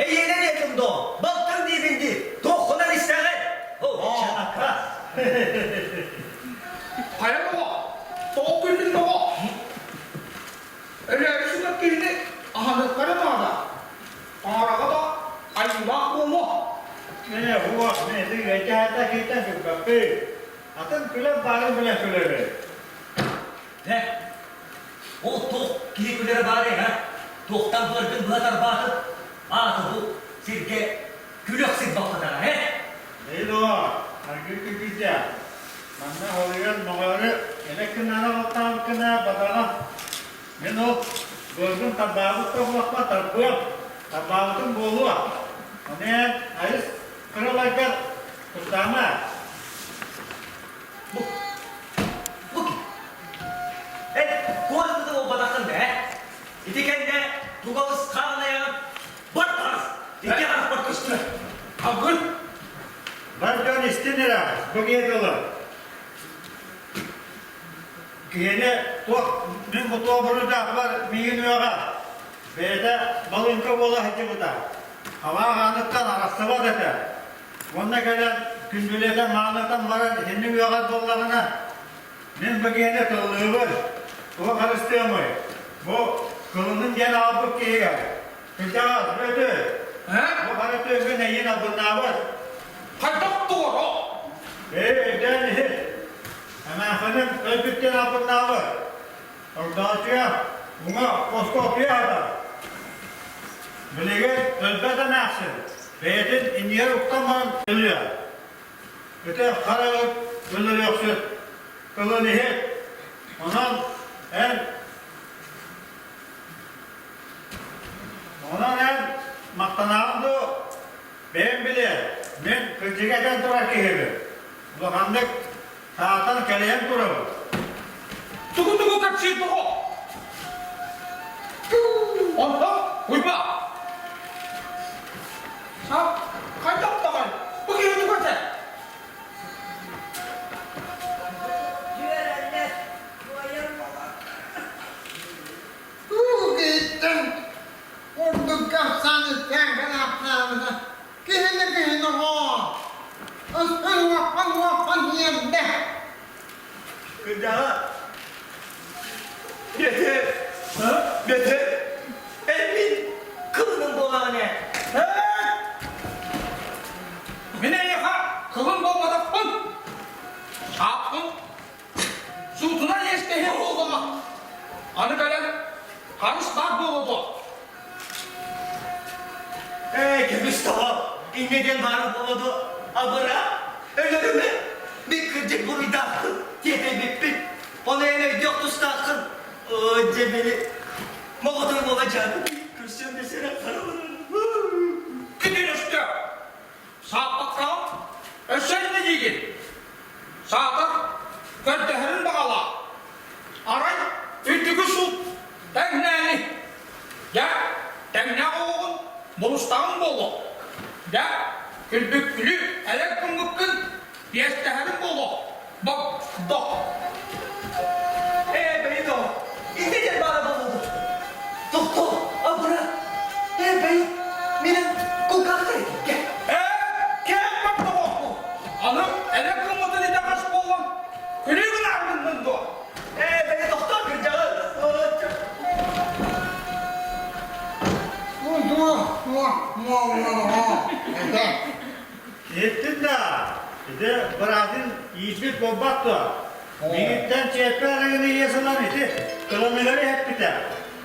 Эйиэнэ диэтим доо, балтыҥ диибин дии, туоххунан истэҕин? О, чанака. Хайа тоҕо? Тоҕо күллүн тоҕо? Өлөөрү сытар киһини аһаныахха наада. Таҥараҕа да айыылаах буолуо. Ээ, уох, мин ити үөйдэһэтэ киһиттэн күлбэппин. Атын күлэн баарын билэн күлэбин. Дьэ, ол туох киһи күлэрэ баарый, а? Туохтан быаргын быһа тарбаатыҥ? Аата бу сиргэ күлүөх сир баппатаҕа, ээ? Бэйи доо, аргыый күлбүтэ. Манна холуйан моҕоору элэк гынаары баттаабыккына бадаҕа. Мин ол быаргын тарбаабыт да буоллахпына тарбыам, тарбаабытым буолуо. Ону эн айыс кыраларгар куттаама. Бу, бу ким? Эн куораты буолбатаххын да, ээ? Ити кэннэ тугалыс хаан айаҕын бар барыс! Икки харахпар көстүмэ! Агын! Бар дьон истин эрэ, бу киһи тылы. Киһини туох мин бу туох буруйдаахпар миигин үөҕэ. Бэйэтэ балыыҥка буола сылдьыбыта. Халаах ааныттан арахсыбат этэ. Уонна кэлэн күндүлэтэн маанытан баран итинник үөҕэр буоллаҕына, мин бу киһини тыллыыбын, тугу харыстыамый? Бу кылынын диэн аҕалбыт киһигэр кырдьаҕас Бүөтүр, бу хара түөҥҥүн эйиин албыннаабыт. Хайдах туора? Ээ, өйдөөн иһит. Эмээхсиним өлбүттэн албыннаабыт. Ордооччуга уҥа хоско аһатар. Билигин өлбөт эмээхсин бэйэтин иннигэр уктан баран өлүө. Ити хара ыт өлөрүөхсүт тылын иһит. Онон эн онон эн махтанаҕын дуу бэйэм билиэ мин кырдьыга этэн турар киһибин. Улаханнык Саатан кэлэйэн турабын. Тугу-тугу кэпсиир тоҕо? Онтон Уйба! А, хайдах даҕаны? Бу киһи тугу этэр? Дьүөрэллэр, туойар буолар. Тугу киһиттэн ордук капсаан истээн кэлээхтээбитэ киһини киһини оҕо Ыстан уоххан тиэрдэ Кырдьаҕа Бөтө, бөтө, эн мин кылыным буолаҕын ээ. Мин эйиэхэ кылын буолбатахпын. Ааппын суутунан иэстэһиэм буоллаҕа. Аны кэлэн харыс баар буолуо дуо? Ээ, кэбис тоҕо, инньэ диэн баара буолуо дуо? Абыра, өлөрүмэ, мин кырдьык буруйдаахпын, тиэтэйбиппин. Ону эн өйдүөх тустааххын. Оо, дьэ били, моҕотур буола дьаатын, көрсөн да сэрэх харабын. Китин өстө, сааппаккаҕын өссө иннэ диигин. Саатар, көрдөһөрүн баҕалаах. Арай, үрдүкү суут тэҥнээни. Дьэ, тэҥнээх оҕоҕун булустаҕын буолуо. Дьэ, күлбүккүлү элэк гыммыккын иэстэһэрин буолуо. Бок, док. Ээ, бэйи доо, иннэ диэн баара буолуо. Тохтоо, абыра. Ээ, бэйи, минэн кулгаахтар кэ. Ээ, кээппэт доҕорку. Аны элэк гыммытын итэҕэс буолан, күлүү гынааргыннын дуо? Ээ, бэйи тохтоо кырдьаҕас. Иһиттин да, ити быраатын иирбит буолбат дуо? Миигиттэн чиэппэ арыгыны иэс ылан ити кыланыгар иһэппитэ.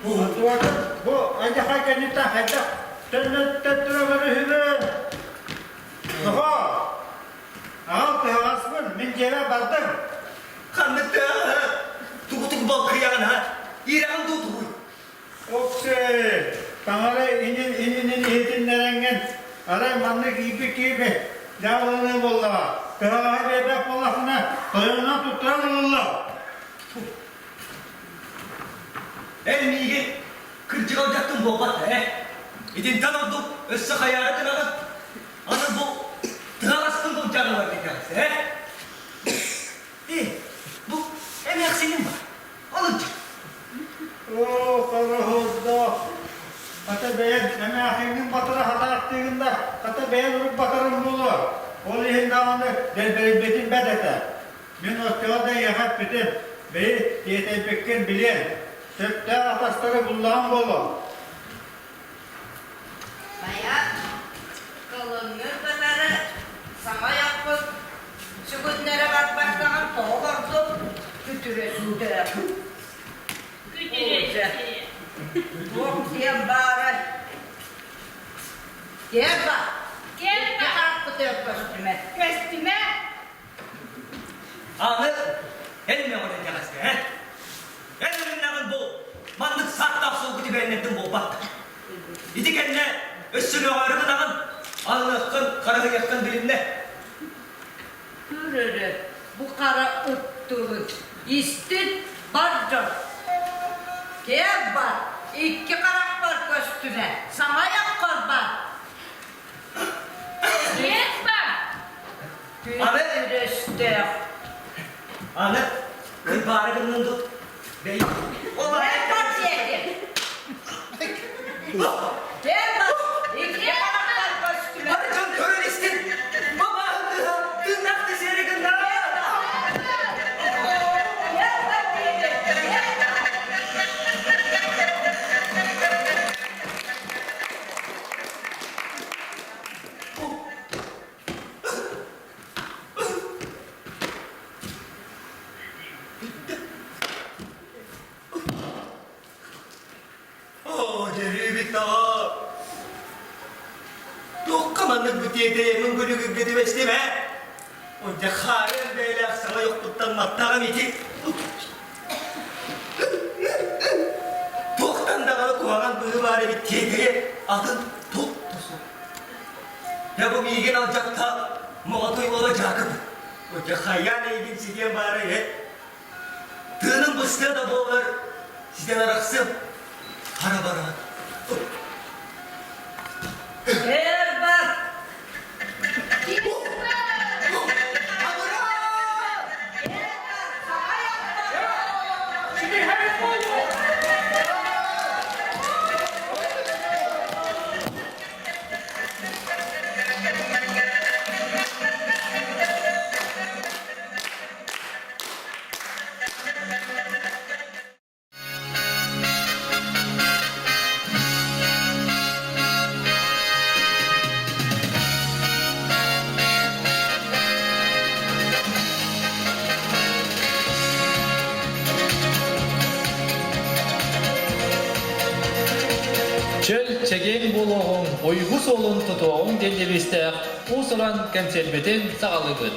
Онтугатын бу алдьархай кэнниттэн хайдах төннөттөрө үһүбүн? Тоҕо? Аҕал тыһаҕаспын, мин дьиэбэр бардым. Ханнык тыаҕа? Тугу-тугу балкыйаҕын ha? Иирэҕин дуу тугуй? Оксэ, таҥара инин ининин иһитиннэрэҥҥин, арай маннык иирбит киһи дьаабыланыы буоллаҕа. Тыһаҕаһы биэрбэт буоллаххына, тойонунан туттаран ылыллар. Эн миигин кырдьык алдьаттыҥ буолбат ээ. Итинтэн ордук өссө хайаары гынаҕын? Аны бу тыһаҕаспын былдьаан ылар диэтэҕиҥ ээ? Ээ, бу эмээхсиним бар. Алынча. Оо, хороһордоох, хата бэйэҥ эмээхиҥҥин батыра сатаатыҥ. ааттыыгын да, хата бэйэҥ урут батарыҥ буолуо. Ол иһин даҕаны дэлбэрийбитим бэрт этэ. Мин оччоҕо да эйиэхэ эппитим, бэйи тиэтэйбиккин билиэҥ. Сөптөөх атастары буллаҕым буолуо. Хайа, кылыҥҥын кытары саҥа айахпыт сүгүннэрэ барбаттаҕын тоҕо олордуҥ, күтүрөстөөх. Күтүрөстөөх. Туох диэн баарай? Киэр бар. Киэр бар. Харахпытыгар көстүмэ. Көстүмэ. Аны эн мөҕөн итэҕэскэ, э? Эн өлүннэҕин бу маннык сааттаах суолгу түбэһиннэрдим буолбат. Ити кэннэ өссө мөҕөөрү гынаҕын, аллыаххын, харыһыйыаххын билиннэ. Көр эрэ, бу хара ыт тылын истин бар дьон. Киэр бар, икки харахпар көстүмэ, саҥа айаххар бар. Киэр бар. Аны Күрөстөөх. Аны кырбаары гыннын дуу? Бэй. Киэр бар диэтим. Киэр бар, икки харахпар көстүмэ. Бары дьон көрөн истин. Бабааһын кыыһа тыыннаах тисиэри гынна. Киэр бар диэтим. Киэр бар. Оо, дьөрүүбүт тоҕо! Туохха маннык бүтиэтэйэммин күлүгүргэ түбэстим ээ? Онча хаарыан бэйэлээх саҥа йохпуттан маттаҕым ити. Туохтан даҕаны куһаҕан быһыы баар эбит тиэтэйэ атын туох да суох. Дьэ бу миигин алдьатта моҕотой уола Дьаакып. Дьэ хайаан эйигин ситиэн баарай ээ? Тыыным быстыа да буоллар ситэн арахсыам. Хара бараан. Эр бар! Чөл чэгиэн буолуоҕуҥ, уйгу суолун тутуоҕуҥ диэн девизтээх уус-уран кэнсиэрбитин саҕалыыбыт.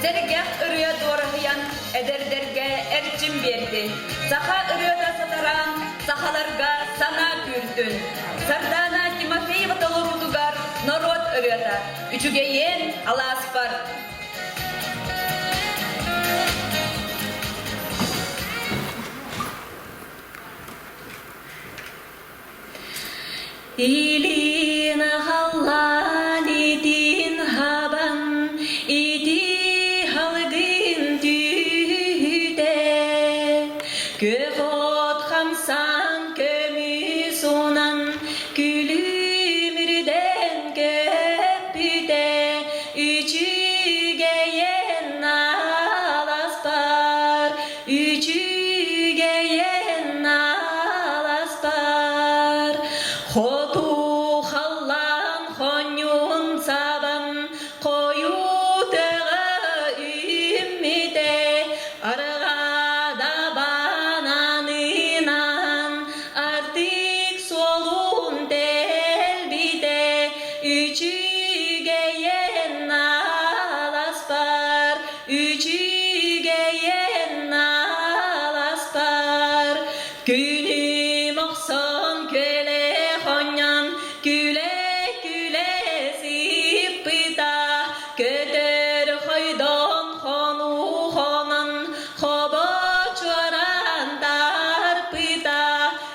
Сэргэх ырыа дуораһыйан, эдэрдэргэ эрчим биэрдин. Саха ырыата сатараан, сахаларга санаа күүрдүн. Сардаана Тимофеева толоруутугар норуот ырыата «Үчүгэйиэн алааспар». Илин халлаан итин хабан, ити халгын түүтэ, Күөх от хамсан көмүс унан, күлүмүрдэн көппүтэ, Үчүгэйэн аласпар, Үчүгэйэн аласпар, Хоту халлаан хонньуун сабан, Хойутаҕа үүммүтэ, Арҕаада бананынан, Артык суолун тэлбитэ, Үчүгэйэн аласпар, Үчүгэйэн аласпар, Күнүм охсон күөлэ хонньон, Күлэ-күлэ сыппыта, Көтөр хойдон хонуу хонон, Хобо чуораан тарпыта,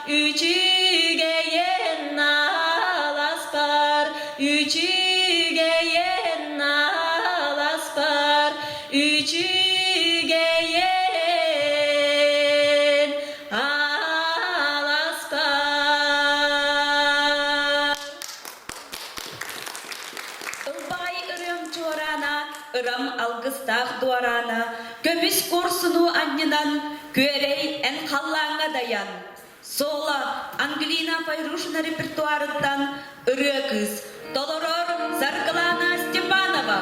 Үчүгэйэн аласпар, Үчүгэйэн аласпар, Үчүгэйэн аласпар. чуораана, ырам алгыстаах дуораана, көмүс куорсуну анньынан, күөрэй эн халлааҥҥа дайан. Соло Ангелина Файрушина репертуарыттан ырыа кыыс, толорор Саргылана Степанова.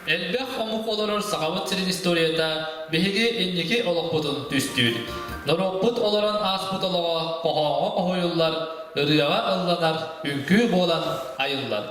Элбэх омук олорор Сахабыт сирин историята биһиги инники олохпутун түстүүр. Норуоппут олорон ааспыт олоҕо хоһооҥҥо хоһуйуллар, ырыаҕа ылланар, үҥкүү буолан айыллар.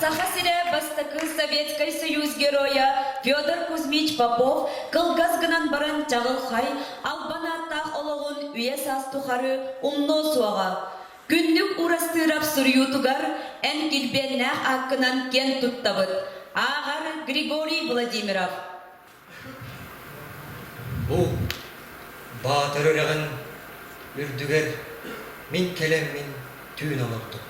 Саха сирэ бастакы Советскай Союз геройа Федор Кузьмич Попов кылгас гынан баран чаҕылхай, албан ааттаах олоҕун үйэ-саас тухары умнуо суоҕа. Күннүк Урастыырап суруйуутугар эн килбиэннээх ааккынан киэн туттабыт. Ааҕар Григорий Владимиров. Бу Баатыр үрэҕин үрдүгэр мин кэлэммин түүн олордум.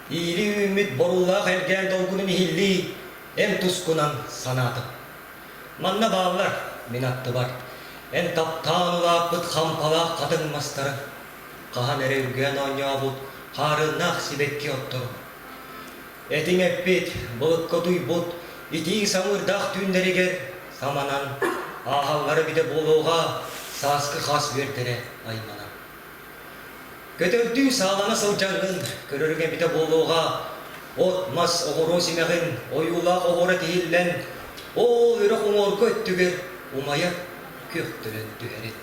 Иили үүммүт боруллаах элгээн долгунун иһиллии эн тускунан санаатым. Манна бааллар мин аттыбар эн таптаан улааппыт хампалаах хатыҥ мастары, хаһан эрэ үргээн оонньообут хаарыаннаах сибэкки отторун. Этиҥ эппит, былыкка утуйбут итии самыырдаах түүннэригэр саманан, ааһаллара эбитэ буолуоҕа сааскы хаас үөрдэрэ айманан. Көтөрдүү саалана сылдьаҥҥын көрөрүҥ эбитэ буолуоҕа от-мас оҕуруо симэҕин ойуулаах оһуора тиһиллэн, ол үрэх уҥуоргу өттүгэр умайар күөхтөрөн түһэрин.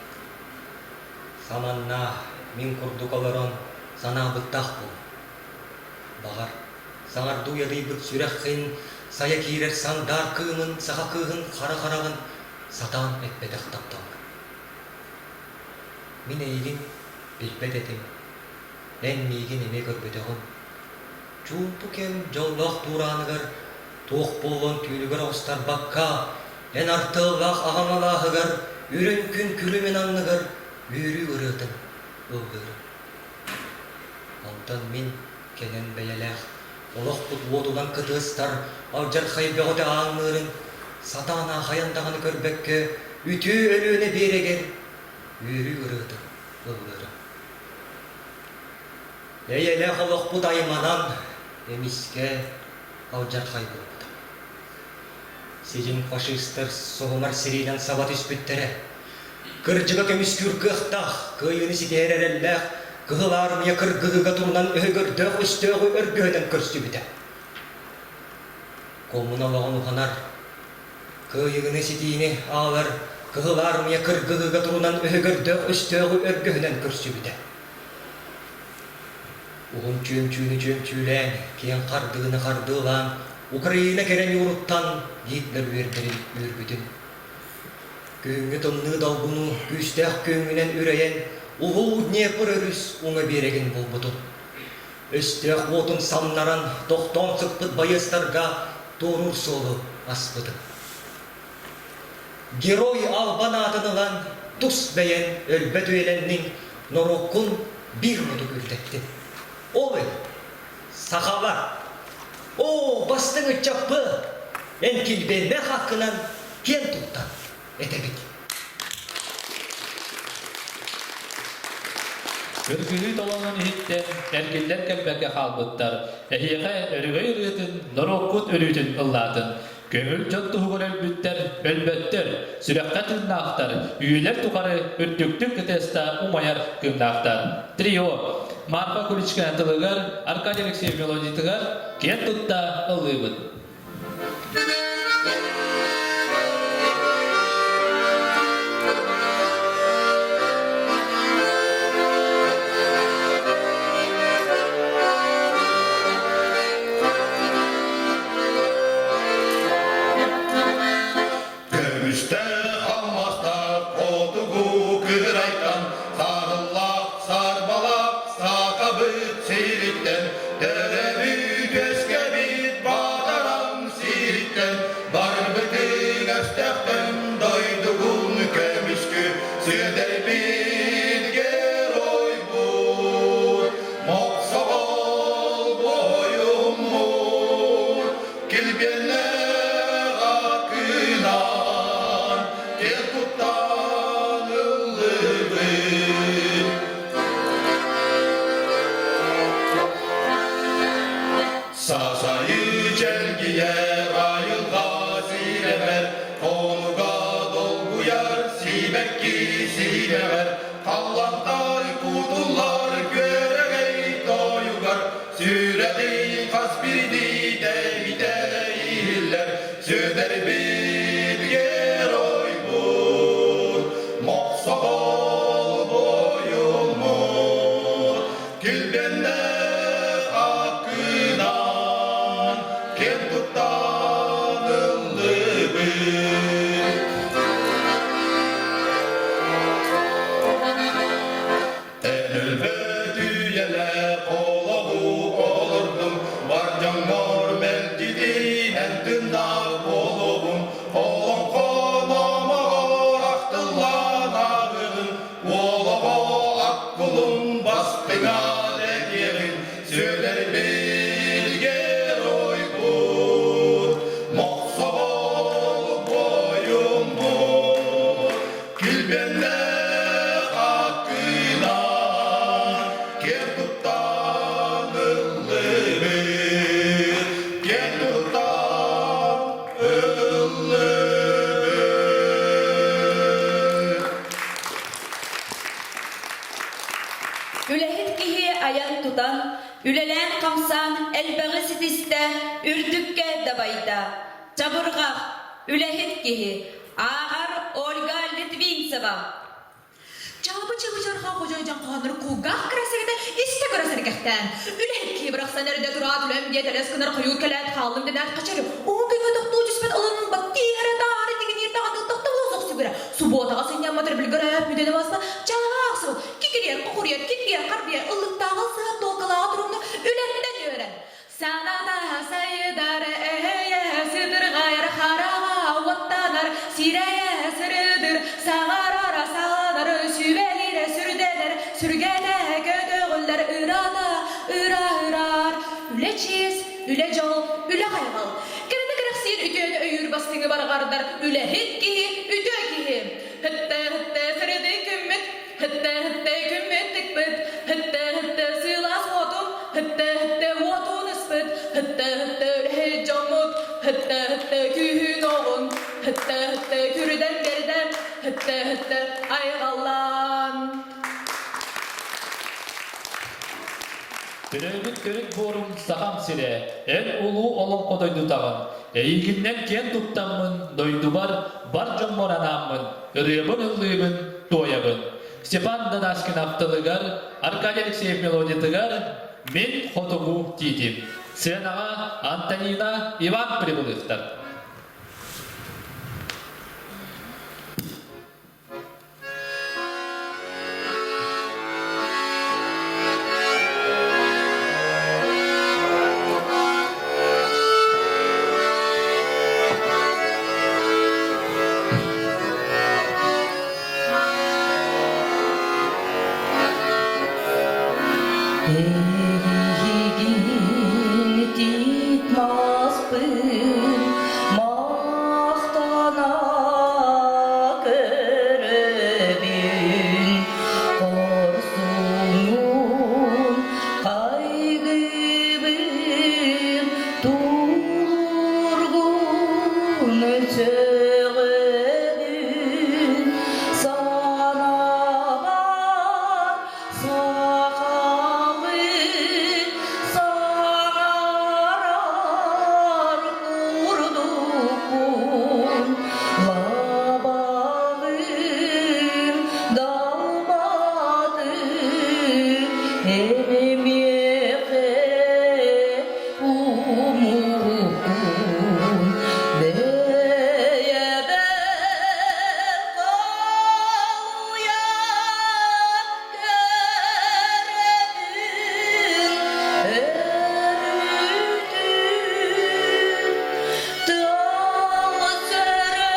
Саманнаа мин курдук олорон санаабыттаах буол. Баҕар, саҥардыы уйадыйбыт сүрэххин, сайа киирэр сандаар кыымын, саха кыыһын хара хараҕын сатаан эппэтэх тапталгын. Мин эйигин билбэт этим, эн миигин эмиэ көрбөтөҕүҥ. Чуумпу кэм дьоллоох туурааныгар туох буолуон түүлүгэр оҕустарбакка, эн артыаллаах аҕаҥ алааһыгар үрүҥ күн күлүмүн анныгар үөрүү ырыатын ыллыырым. Онтон мин кэнэн бэйэлээх олохпут уотунан кытыастар алдьархай бөҕөтө ааҥныырын сатаан аахайан даҕаны көрбөккө үтүө Өлүөнэ биэрэгэр үөрүү ырыатын ыллыырым. Эйэлээх олохпут айманан эмискэ алдьархай буолбута. Сидьиҥ фашистар соһумар сэриинэн саба түспүттэрэ. Кырдьыга көмүскүүр кыахтаах, кыайыыны ситиһэр эрэллээх Кыһыл Аармыйа кыргыһыыга турунан өһөгөрдөөх өстөөҕү өргөһүнэн көрсүбүтэ. Коммуна олоҕун уһанар, кыайыыны ситиини аҕалар Кыһыл Аармыйа кыргыһыыга турунан өһөгөрдөөх өстөөҕү өргөһүнэн көрсүбүтэ. Уһун чүөмчүүнү чүөмчүүлээн, киэҥ хардыыны хардыылаан, Украина кэрэ ньууруттан Гитлер үөрдэрин үүрбүтүн. Күһүҥҥү тымныы долгуну күүстээх күөҥҥүнэн үрэйэн, Улуу Днепр өрүс уҥа биэрэгин булбутун. Өстөөх уотун самнаран, тохтоон сыппыт байыастарга туоруур суолу аспытын. Герой албан аатын ылан, тус бэйэн өлбөт үйэлэнниҥ, норуоккун биир мутук үрдэттин. Ол ый, сахалар, оо, бастыҥ ыччаппы, эн килбиэннээх ааккынан киэн туттан этэбит. Кыргыһыы толоонун иһиттэн эргиллэн кэлбэккэ хаалбыттар. Эһиэхэ өрөгөй ырыатын, норуоккут өрүүтүн ыллаатын. Көҥүл дьон туһугар өлбүттэр, өлбөттөр, сүрэххэ тыыннаахтар, үйэлэр тухары үрдүктүк ытыаста умайар кыымнаахтар. Трио Марфа Куличкина тылыгар, Аркадий Алексеев мелодиятыгар киэн тутта ыллыыбыт. Көмүстээх алмаастаах хотугу кыырайтан саарыллаах саарбалаах саакабыт сириттэн төрөбүт үөскэбит баатарам сириттэн барбытыҥ өстөөхтөн дойдугун көмүскү сүдэрбит геройбут Мохсоҕол буойуммут килбиэннээх акынаан киэн туттан ыллыбыт. Сасайы чэлгийэр айылҕа сирэбэр, хонуга долгуйар сибэкки сирэбэр, Халлантай кутуллар күөрэгэй тойугар сүрэҕи хас бирдии тэбитэ иһиллэр сүдэрбит геройбут мохсоҕол буойуммут килбиэннээх аккынан киэн туттан ыллыбыт. Эн өлбөт үйэлээх олоҕу олордум, бар дьоҥҥор мэлдьитин эн тыыннаах буолуоҕум, олоҥхо номоҕор ахтыллан ааҕыаҕын, уолоҕо аккулун бастыҥа дэтиэҕин, Сүдэрбит геройбут, мохсоҕол буойуммут, килбиэннээх аккыынан киэн туттан ыллыбыт, киэн туттан ыллыбыт. Үлэһит киһи айан-тутан, үлэлээн-хамсаан элбэҕи ситистэ, үрдүккэ дабайда. Чабырҕах, үлэһит киһи. Ааҕар Ольга Литвинцева. Чаабы чыбычарха хожойдьон хоһоннору кулгаах кырасыгыта истэ көрө сэргэхтээн. Үлэһит киһи бырахсан эрдэ тураат үлэм диэт элэс гынар хойуу кэлээт хааллым дэнээт хачары. Уһун күҥҥэ тохтуу түспэт олонун баттииһэрэ таары тигиниир даҕаны тохтобула суох сүгүрэ. Субуотаҕа сынньаммат өрөбүлгэ өрөөп мүдэнэ баста чаах сыл кикириэр, кукуруйар, кирбиэр, харбыйар, ыллыктааҕы сыһа туолкалааҕы турумну үлэттэн үөрэн. Саната сайдар, эһэйэ сытырҕайар, хараҕа уоттанар, сирэйэ сырыдыр, саҥарара саҕанар, сүбэлиирэ сүрдэнэр, сүргэтэ көтөҕүллэр, ырата ыра-ырар. Үлэ чиэс, үлэ дьол, үлэ хайҕал. Кэрэни кэрэхсиир үтүөнү өйүүр бастыҥы барҕардар үлэһит киһи, үтүө киһи. Һыттэ-һыттэ сырыды күммүт, һыттэ-һыттэ күммүт тыкпыт, һыттэ-һыттэ сылаас уотун, һыттэ-һыттэ уотун ыспыт, һыттэ-һыттэ үлэһит дьоммут, һыттэ-һыттэ күүһүн оҕун, һыттэ-һыттэ күрүдэн бэрдэн, һыттэ-һыттэ айҕаллаан. Төрөөбүт төрүт буорум Сахам сирэ, эн улуу олоҥхо дойдутаҕын. Эйигиннэн киэн туттаммын, дойдубар, бар дьоммор анааммын, ырыабын ыллыыбын, туойабын. Степан Дадаскин тылыгар, Аркадий Алексеев мелодиятыгар «Мин хотугу тиитим». Сценаҕа Антонина Иван Прибылыхтар. Эйигин тиит маспын махтана көрөбүн хорсуҥҥун. Сөҕөбүн санаабар сахалыы саҥарар курдукпун лабалыын далбатын эмиэхэ умуккун бэйэбэр холуйа көрөбүн өрүтүн тыал сөрөн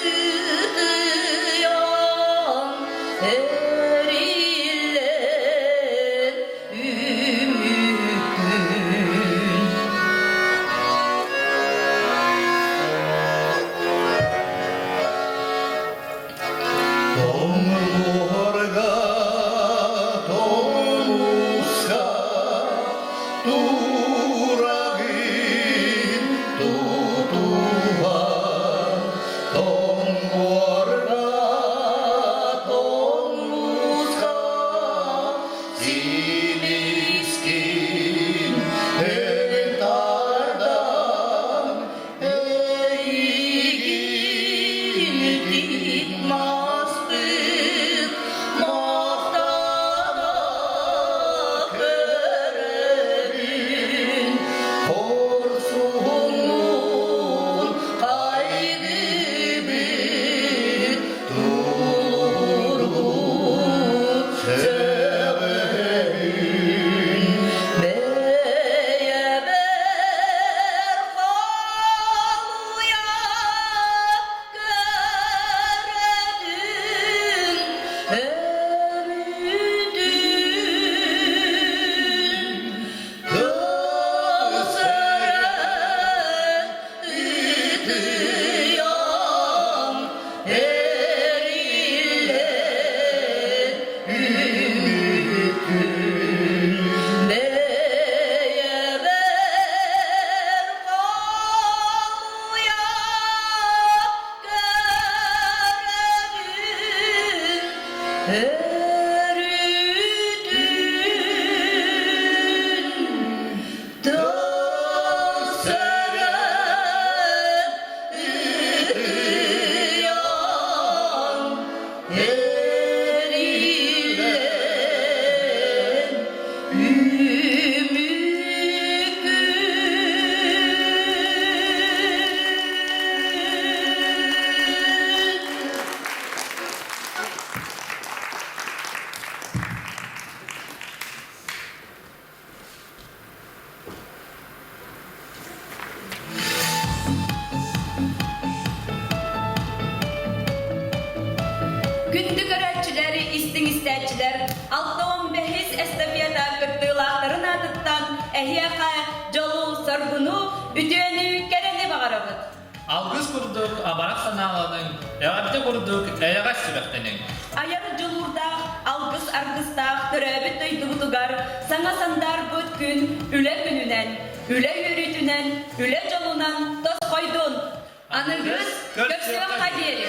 ытыйан эриллэн үмүккүн Тоҥуһарга тоҥуска турагын тутуһан тоҥуорга тоҥуска силискин эҥин тардан Эйигин маспыт махтана көрөбүн Хорсуһуҥҥун хайгыыбын Тулуургун сөҕөбүн Бэйэбэр холуйа көрөбүн өрүтүн Кыл сөрөн ытыйан эриллэн үмүкүн бэйэбэр холуйа көрөбүн өрүтүн Тыл сөрөн ытыйан эриллэн үмүкүн. Күндү көрөөччүлэр, истиҥ истээччилэр, 65 эстафета кыттыылаахтарын аатыттан эһиэхэ дьолу, соргуну, үтүөнү, кэрэни баҕарабыт. Алгыс курдук абарах санааланыҥ, эҕэрдэ курдук эйэҕэс сүрэхтэниҥ. Айар дьулуурдаах, алгыс аргыстаах төрөөбүт дойдубутугар саҥа сандаарбыт күн үлэ күнүнэн, үлэ үөрүүтүнэн, үлэ дьолунан тосхойдун! Аныгыс көрсүөххэ диэри!